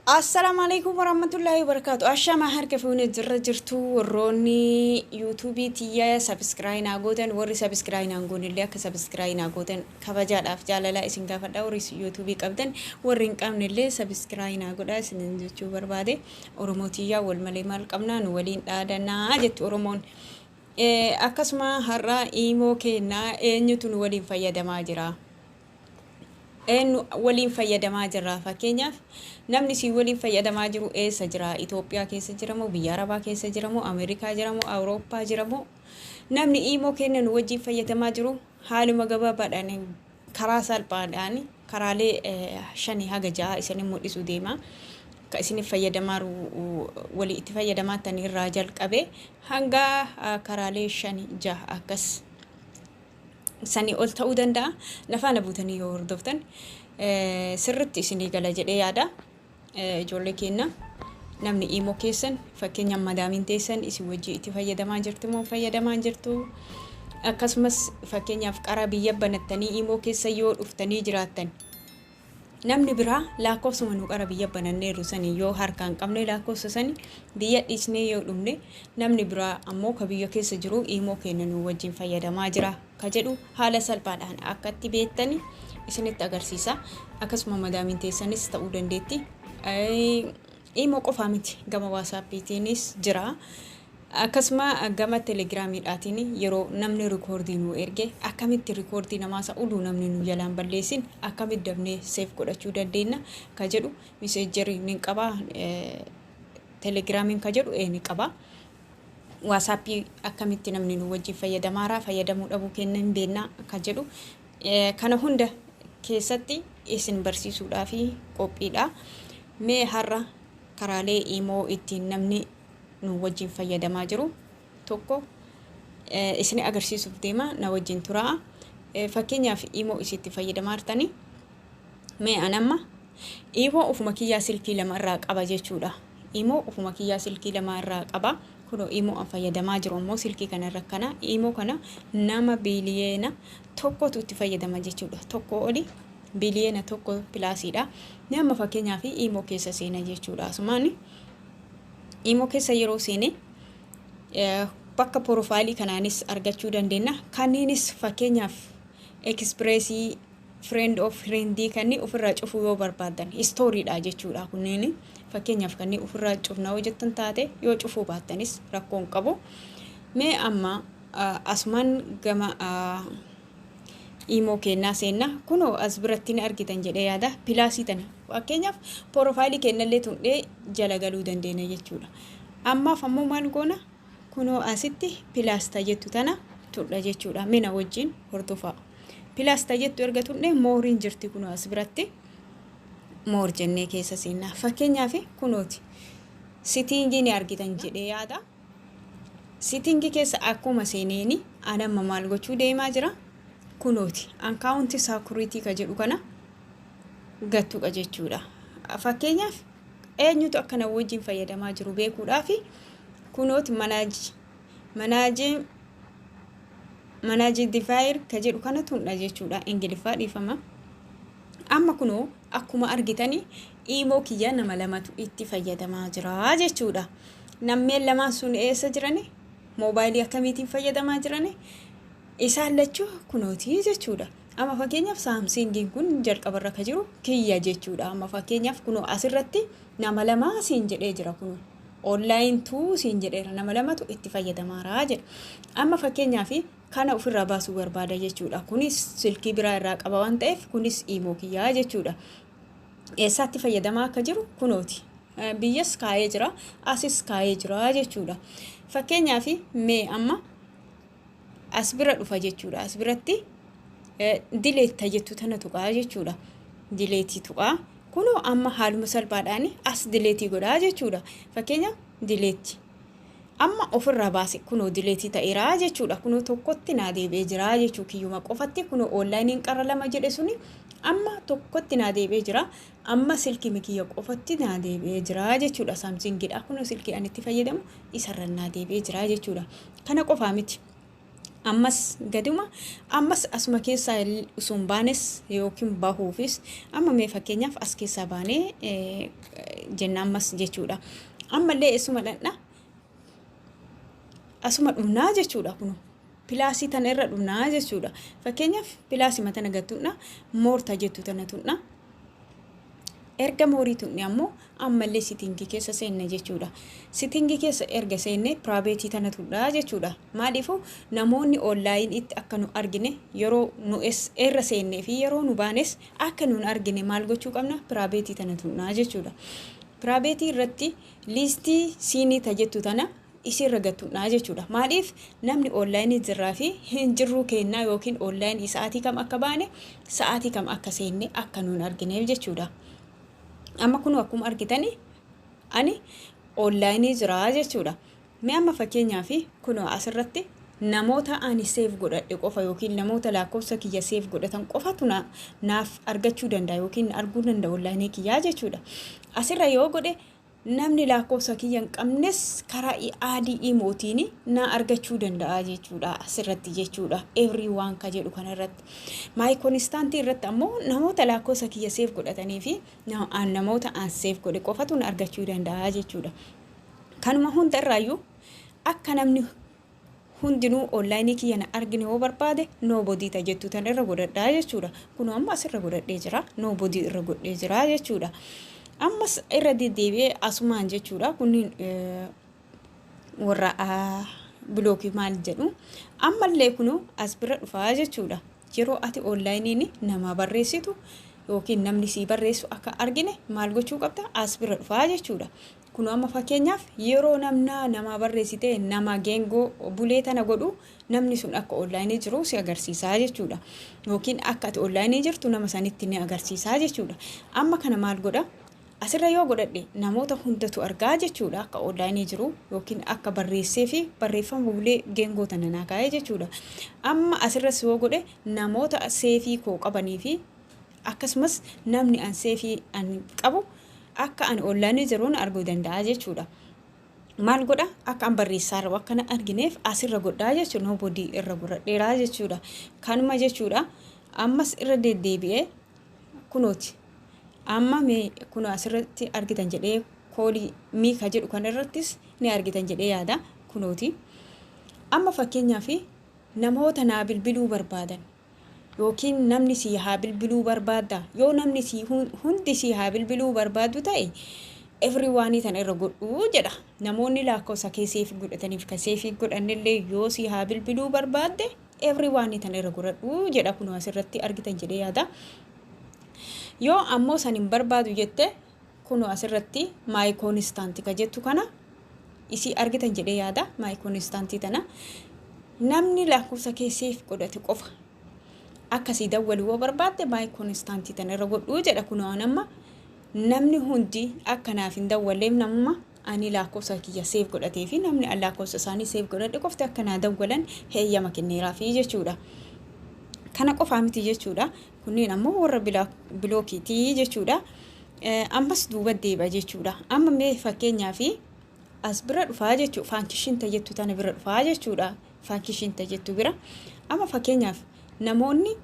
Assalaamu alaikum warahmatullahi wabarakatuh. Ashamaa, harka fuunee jirra jirtu warroonni YouTubeii tiyya subscribe naa gootan, warri subscribe naan goonillee akka subscribe naa gootan kabajaadhaaf jaalalaa isin gaafadha. Warri YouTubeii qabdan, warri hin qabnellee subscribe naa godhaa isin jechuu barbaade. Oromoo tiyyaa, wal malee maal qabnaa, nu waliin dhaadanaa jettu Oromoon. Akkasuma har'a imo kennaa eenyutu nu waliin fayyadamaa jira? Eenyu waliin fayyadamaa jirra? Fakkeenyaaf, namni si waliin fayyadamaa jiru eessa jira? Itoophiyaa keessa jira moo, biyya Arabaa keessa jira moo, Ameerikaa jira moo, Awurooppaa jira moo? Namni imo kenna nu wajjin fayyadamaa jiru haaluma gabaabaadhaan, karaa salphaadhaan, karaalee shanii haga ja'a isin mul'isuu deema. Ka isin fayyadamaa walii itti fayyadamaa tan irraa jalqabe hanga karaalee shanii ja'a akkas sanii ol ta'uu danda'a. Lafaana buutanii yoo hordoftan sirritti isinii gala jedhee yaada. Ijoollee keenya, namni imo keessan, fakkeenyaaf madaamiin teessan isin wajjii itti fayyadamaa jirtu moo fayyadamaa jirtu? Akkasumas fakkeenyaaf qara biyya banattanii imo keessa yoo dhuftanii jiraattan, namni biraa lakkoofsuma nu qara biyya bananneerru sanii yoo harkaan qabne, lakkoofsa sani biyya dhiisnee yoo dhumne, namni biraa ammoo ka biyya keessa jiru imo keenya nu wajjin fayyadamaa jira ka jedhu haala salphaadhaan akkatti beektani isinitti agarsiisa. Akkasuma madaamiin teessanis ta'uu dandeetti. Imo qofaa miti, gama WhatsAppiitiinis jira. Akkasuma gama Telegramiidhaatiin yeroo namni recordii nu erge, akkamitti recordii namaa isa uduu namni nu jalaan balleessin akkamitti dafnee save godhachuu dandeenya ka jedhu, Messengerii ni qaba, Telegramiin ka jedhu ni qaba. WhatsAppii akkamitti namni nu wajjin fayyadamaaraa, fayyadamuu dhabuu kenna hin beennaa ka jedhu, kana hunda keessatti isin barsiisuudhaaf qophiidha. Mee har'a karaalee imo ittiin namni nu wajjin fayyadamaa jiru tokko isin agarsiisuuf deema, na wajjin turaa. Fakkeenyaaf, imo isitti fayyadamaa jirtanii, mee an amma imo ufuma kiyyaa silkii lama irraa qaba jechuudha. Imo ufuma kiyyaa silkii lama irraa qaba. Kunoo imo an fayyadamaa jiru ammoo silkii kana irra kana imo kana nama 1 biiliyeena itti fayyadama jechuudha. Tokko oli, 1 biiliyeena plusiidha. Nama fakkeenyaaf imo keessa seena jechuudha. Asumaan imo keessa yeroo seene bakka profileii kanaanis argachuu dandeenya. Kanneenis fakkeenyaaf expressii, friend of friendii kanneen ofirraa cufuu yoo barbaadan, storyiidha jechuudha kunneen. Fakkeenyaaf, kanneen ofirraa cufna yoo jettan taate, yoo cufuu baattanis rakkoon qabu. Mee amma asumaan gama imo kennaa seenna. Kunoo as biratti ni argitan jedhee yaada, plusii tana. Fakkeenyaaf, profileii kennallee tundhee jala galuu dandeenya jechuudha. Ammaaf ammoo maal goona? Kunoo asitti plus ta jettu tana tudha jechuudha. Mina wajjin hordofaa. Plus ta jettu erga tundhee, moreiin jirti kunoo as biratti. More jennee keessa seennaa. Fakkeenyaaf, kunooti settingii ni argitan jedhee yaada. Settingii keessa akkuma seeneeni an amma maal gochuu deemaa jira? Kunooti account security ka jedhu kana gattuqa jechuudha. Fakkeenyaaf, eenyutu akkana wajjin fayyadamaa jiru beekuudhaaf kunooti manage device ka jedhu kana tundha jechuudha. Ingiliffaa, dhiifama. Amma kunoo akkuma argitani imo kiyya nama lamatu itti fayyadamaa jira jechuudha. Nammeen lamaan sun eessa jirani? Moobaayilii akkamiitiin fayyadamaa jirani? Isaan lachuu kunootii jechuudha. Amma fakkeenyaaf, Samsungiin kun jalqabarra ka jiru kiyya jechuudha. Amma fakkeenyaaf, kunoo asirratti nama lamaa siin jedhee jira kunoo. Online two siin jedheera, nama lamatu itti fayyadamaaraa jedha. Amma fakkeenyaaf, kana ofirraa baasuu barbaada jechuudha. Kunis silkii biraa irraa qaba waan ta'eef, kunis imo kiyyaa jechuudha. Eessaatti fayyadamaa akka jiru kunooti. Biyyas kaa'ee jira, asis kaa'ee jira jechuudha. Fakkeenyaaf, mee amma as bira dhufa jechuudha. As biratti delete jettu tana tuqaa jechuudha. Deleteii tuqaa. Kunoo amma haaluma salphaadhaan as deleteii godhaa jechuudha. Fakkeenya, delete. Amma ofirraa baase, kunoo deleteii ta'eera jechuudha. Kunoo tokkotti naa deebi'ee jira jechuu, kiyyuma qofatti. Kunoo onlineiin qarra lama jedhe suni amma tokkotti naa deebi'ee jira. Amma silkii kiyya qofatti naa deebi'ee jira jechuudha. Samsungiidha. Kunoo silkii ani itti fayyadamu isarra naa deebi'ee jira jechuudha. Kana qofaa miti. Ammas gaduma, ammas asuma keessaa osoo hin baanes yookiin bahuufis, amma mee fakkeenyaaf as keessaa baanee jenna ammas jechuudha. Ammallee eessuma dhaqna? Asuma dhumnaa jechuudha. Kun plusii tana irra dhumnaa jechuudha. Fakkeenyaaf plusii tana gattuudha, more ta jettu tana tunna. Erga moreii tunne ammoo ammallee settingii keessa seenne jechuudha. Settingii keessa erga seenne privateii tana tunnaa jechuudha. Maaliifuu namoonni online itti akka nu argine, yeroo nu irra seennee fi yeroo nu baanes akka nu argine maal gochuu qabna? Privateii tana tunnaa jechuudha. Privateii irratti last seenii ta jettu tana isirra gattuudhaa jechuudha. Maaliif namni onlineii jirraa fi hin jirruu kennaa yookiin onlineii sa'aatii kam akka baane, sa'aatii kam akka seenne akka nuun argineef jechuudha. Amma kun akkuma argitani ani onlineii jiraa jechuudha. Mee amma fakkeenyaaf kun asirratti namoota ani save godhadhe qofa yookiin namoota lakkoofsa kiyya save godhatan qofatu naaf argachuu danda'a yookiin arguu danda'a onlineii kiyyaa jechuudha. Asirra yoo godhe namni lakkoofsa kiyya hin qabnes karaa addii imootiin na argachuu danda'a jechuudha asirratti jechuudha, everyone ka jedhu kanarratti. My contactii irratti ammoo namoota lakkoofsa kiyya save godhatanii fi namoota an save godhe qofatu na argachuu danda'a jechuudha. Kanuma hunda irraayyuu akka namni hundinuu onlineii kiyya na argine yoo barbaade nobody ta jettu tan irra godhadhaa jechuudha. Kun amma asirra godhadhee jira. Nobody irra godhee jira jechuudha. Ammas irra deddeebi'ee asumaan jechuudha. Kunniin warra blockii maal jedhu, ammallee kunu as bira dhufaa jechuudha. Yeroo ati onlineiin nama barreessitu yookiin namni sii barreessu akka argine maal gochuu qabda? As bira dhufaa jechuudha. Kun amma fakkeenyaaf yeroo namna nama barreessite nama geengoo bulee tana godhu namni sun akka onlineii jiru si agarsiisaa jechuudha. Yookiin akka ati onlineii jirtu nama sanitti ni agarsiisaa jechuudha. Amma kana maal godha? Asirra yoo godhadhe namoota hundatu argaa jechuudha, akka onlineii jiru yookiin akka barreessee fi barreeffama bulee geengoo tana naa kaa'ee jechuudha. Amma asirras yoo godhe namoota saveii koo qabanii fi akkasumas namni an saveii an qabu akka ani onlineii jiruun arguu danda'a jechuudha. Maal godha? Akka an barreessaa jiru akka na argineef asirra godhaa jechuudha. Nobody irra godhadheeraa jechuudha. Kanuma jechuudha. Ammas irra deddeebi'ee kunooti. Amma mee kun asirratti argitan jedhee, call me ka jedhu kanarrattis ni argitan jedhee yaada kunooti. Amma fakkeenyaaf namoota naa bilbiluu barbaadan yookiin namni sii haa bilbiluu barbaadda, yoo namni sii hundi sii haa bilbiluu barbaadu ta'e everyoneii tana irra godhuu jedha. Namoonni lakkoofsa kee saveii godhataniif ka saveii godhannillee yoo sii haa bilbiluu barbaadde everyoneii tana irra godhadhuu jedha, kun asirratti argitan jedhee yaada. Yoo ammoo san hin barbaadu jette kun asirratti my contactii ka jettu kana isii argitan jedhee yaada. My contactii tana namni lakkoofsa kee save godhate qofa akkasii dawwaluu yoo barbaadde my contactii tana irra godhuu jedha. Kun waan amma namni hundi akka naaf hin dawwalleef namuma ani lakkoofsa kiyya save godhatee fi namni an lakkoofsa isaanii save godhadhe qofti akka naa dawwalan heeyyama kenneeraafi jechuudha. Kana qofaa miti jechuudha. Kunneen ammoo warra blockiitii jechuudha. Ammas duuba deebi'a jechuudha. Amma mee fakkeenyaa fi as bira dhufaa jechuudha. Function jettu tana bira dhufaa jechuudha. Function jettu bira. Amma fakkeenyaaf namoonni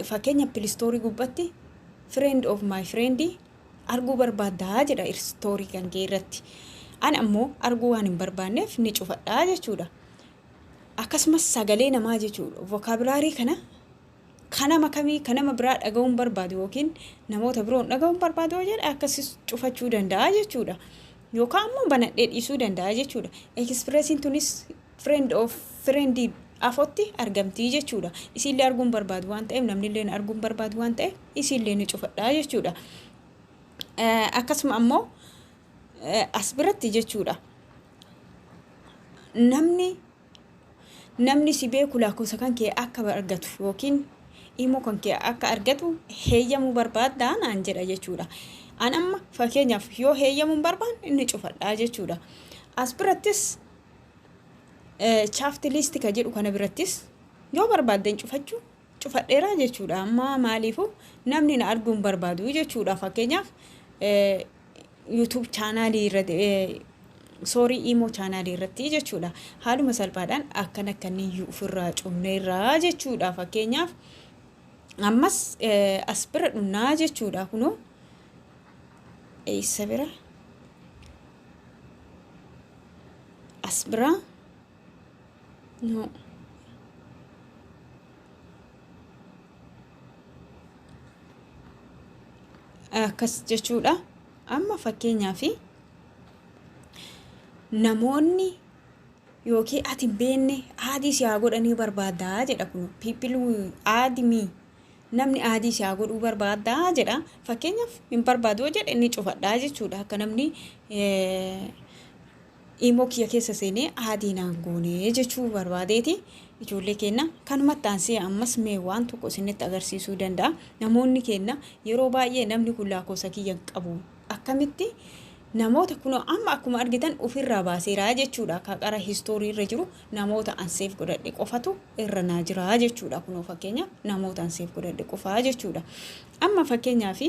fakkeenya Play Storeii gubbatti friend of my friend arguu barbaaddaa jedha storyii kan kee irratti. Ani ammoo arguu waan hin barbaanneef ni cufadhaa jechuudha. Akkasumas sagalee namaa jechuudha. Vocabulary kana kanama kamii kanama biraa dhaga'uun barbaadu yookiin namoota biroon dhaga'uun barbaadu yoo jedhe akkasis cufachuu danda'a jechuudha. Yookaan ammoo banadhee dhiisuu danda'a jechuudha. Expressiin tunis friend of friendii afotti argamtii jechuudha. Isiillee arguun barbaadu waan ta'eef, namnillee arguun barbaadu waan ta'eef isiillee ni cufadhaa jechuudha. Akkasuma ammoo as biratti jechuudha. Namni si beeku lakkoofsa kan kee akka argatu yookiin imo kan kee akka argatu heeyyamuu barbaaddaa naan jedha jechuudha. An amma fakkeenyaaf yoo heeyyamuu hin barbaanne inni cufadhaa jechuudha. As birattis chat list ka jedhu kana birattis yoo barbaadden cufachuu cufadheeraa jechuudha. Amma maaliifu namni na arguu hin barbaadu jechuudha. Fakkeenyaaf YouTube channelii irratti Soorii, imo chaanaalii irratti jechuudha. Haaluma salphaadhaan akkana akkanniyyuu ofirraa cufneerraa jechuudha. Fakkeenyaaf ammas as bira dhunnaa jechuudha. Kunoo eessa bira? As bira, no, akkas jechuudha. Amma fakkeenyaaf namoonni yookiin ati hin beekne add si haa godhanii barbaaddaa jedha. Kun people add me, namni add si haa godhuu barbaaddaa jedha. Fakkeenyaaf hin barbaadu yoo jedhe, inni cufadhaa jechuudha. Akka namni imo kiyya keessa seenee add naan goonee jechuu barbaadeeti. Ijoollee keenya, kanumatti aansee ammas mee waan tokko isinitti agarsiisuu danda'a. Namoonni keenya yeroo baay'ee namni kun lakkoofsa kiyya hin qabu, akkamitti namoota, kun amma akkuma argitan ofirraa baaseera jechuudha. Akka qara history irra jiru namoota an save godhadhe qofatu irra naa jira jechuudha. Kunoo fakkeenya namoota an save godhadhe qofaa jechuudha. Amma fakkeenyaaf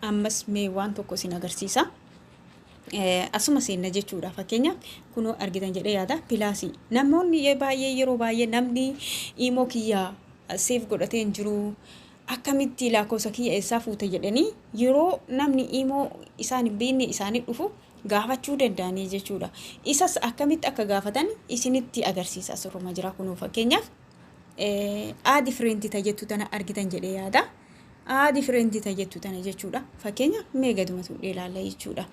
ammas mee waan tokko isin agarsiisa. Asuma seenna jechuudha. Fakkeenyaaf kunoo argitan jedhee yaada, plus. Namoonni baay'ee yeroo baay'ee namni imo kiyya save godhatee hin jiru, akkamitti lakkoofsa kiyya eessaa fuute jedhanii yeroo namni imo isaan hin beekne isaanii dhufu gaafachuu danda'anii jechuudha. Isas akkamitti akka gaafatan isinitti agarsiisa. Asirruma jira. Kunoo fakkeenyaaf add friend tajettu tana argitan jedhee yaada. Add friend tajettu tana jechuudha. Fakkeenyaaf mee gaduma tuudhee ilaalla jechuudha.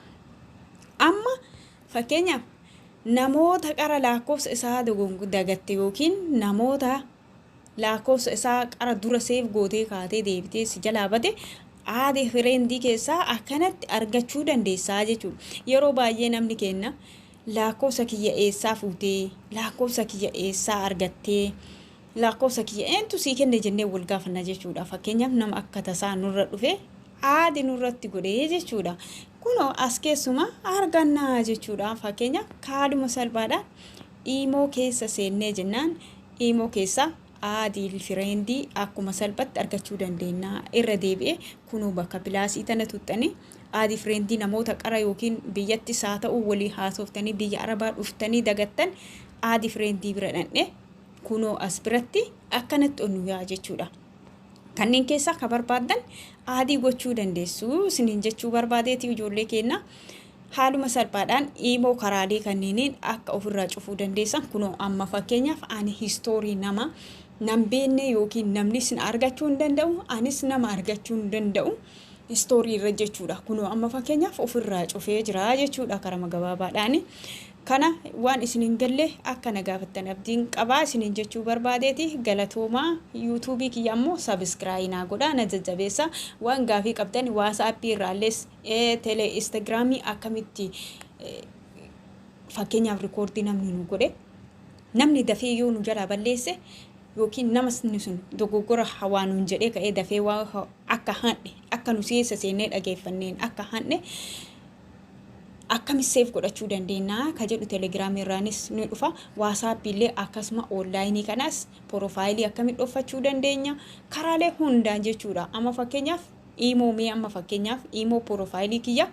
Amma fakkeenyaaf namoota qara lakkoofsa isaa dagatte yookiin namoota lakkoofsa isaa qara dura save gootee kaatee deebitee si jalaa bade, add friend keessaa akkanatti argachuu dandeessaa jechuudha. Yeroo baay'ee namni kenna lakkoofsa kiyya eessaa fuutee, lakkoofsa kiyya eessaa argattee, lakkoofsa kiyya eentu sii kenne jennee wal gaafanna jechuudha. Fakkeenyaaf nama akka tasaa nurra dhufe add nurratti godhee jechuudha. Kunoo as keessuma argannaa jechuudha. Fakkeenyaaf kaaluma salphaadhaan imo keessa seennee jennaan, imo keessa add friend akkuma salphatti argachuu dandeenya. Irra deebi'ee kunoo bakka plus tana tuxxanii add friend, namoota qara yookiin biyyattis haa ta'u walii haasoftanii biyya arabaa dhuftanii dagattan, add friend bira dhandhe kunoo as biratti akkanatti onnu yaa jechuudha. Kanneen keessaa ka barbaaddan add gochuu dandeessu isiniin jechuu barbaadeeti. Ijoollee keenya, haaluma salphaadhaan imo karaalee kanneeniin akka ofirraa cufuu dandeessan. Kunoo amma fakkeenyaaf ani history nama nan beekne yookiin namni isin argachuu hin danda'u, anis nama argachuu hin danda'u history irra jechuudha. Kunoo amma fakkeenyaaf ofirraa cufee jira jechuudha karama gabaabaadhaani. Kana waan isin hin galle akka na gaafattan abdiin qabaa isiniin jechuu barbaadeeti. Galatoomaa. YouTubeii kiyya ammoo subscribe naa godhaa, na jajjabeessa. Waan gaafii qabdan WhatsAppii irraallees, tele Instagramii akkamitti, fakkeenyaaf record namni nu godhe, namni dafee yoo nu jalaa balleesse yookiin nama sun dogoggora hawaa nuun jedhee ka'ee dafee waa akka hadhe, akka nu seessa seennee dhageeffanneen akka hadhe akkami save godhachuu dandeenya ka jedhu Telegramii irraanis ni dhufa. WhatsAppii illee akkasuma, onlineii kanaas profile akkamitti dhoffachuu dandeenya, karaalee hundaan jechuudha. Amma fakkeenyaaf imo, mee amma fakkeenyaaf imo profile kiyya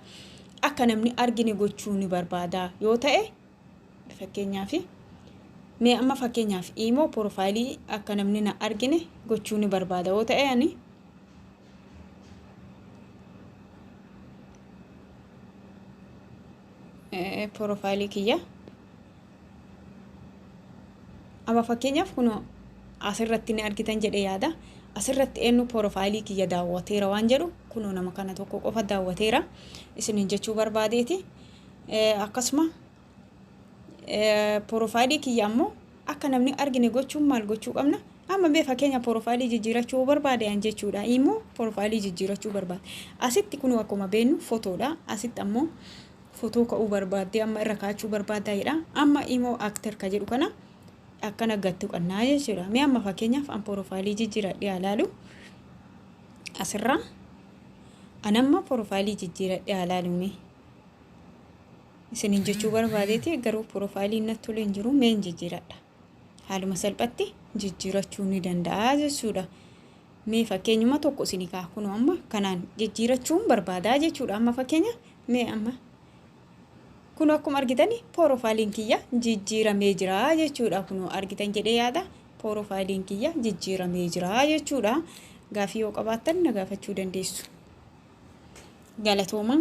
akka namni argine gochuu ni barbaada yoo ta'e, fakkeenyaaf mee amma fakkeenyaaf imo profile akka namni na argine gochuu ni barbaada yoo ta'e, ani profile kiyya amma fakkeenyaaf kun asirratti ni argitan jedhe yaada. Asirratti eenyu profile kiyya daawwateera waan jedhu, kunoo nama kana tokko qofa daawwateera isiniin jechuu barbaadeeti. Akkasuma profile kiyya ammoo akka namni argine gochuun maal gochuu qabna? Amma bee fakkeenya profile jijjiirachuu barbaade an jechuudha. Immoo profile jijjiirachuu barbaade, asitti kun akkuma beennu fotoodha. Asitti ammoo fotoo ka'uu barbaadde, amma irra kaachuu barbaaddaa jedha. Amma immoo actor ka jedhu kana akkana gattu qannaa jechuudha. Mee amma fakkeenyaaf an profile jijjiiradhee haa laalu. Asirraa an amma profile jijjiiradhee haa laalu mee isiniin jechuu barbaadeeti. Garuu profileiin natti tolee hin jiru, mee hin jijjiiradha. Haaluma salphatti jijjiirachuu ni danda'a jechuudha. Mee fakkeenyuma tokko isinii kaa, kunoo amma kanaan jijjiirachuun barbaadaa jechuudha. Amma fakkeenya mee amma kunoo Kun akkuma argitan profileiin kiyya jijjiiramee jira jechuudha. Kun argitan jedhee yaada, profileiin kiyya jijjiiramee jira jechuudha. Gaafii yoo qabaattan na gaafachuu dandeessu. Galatooma.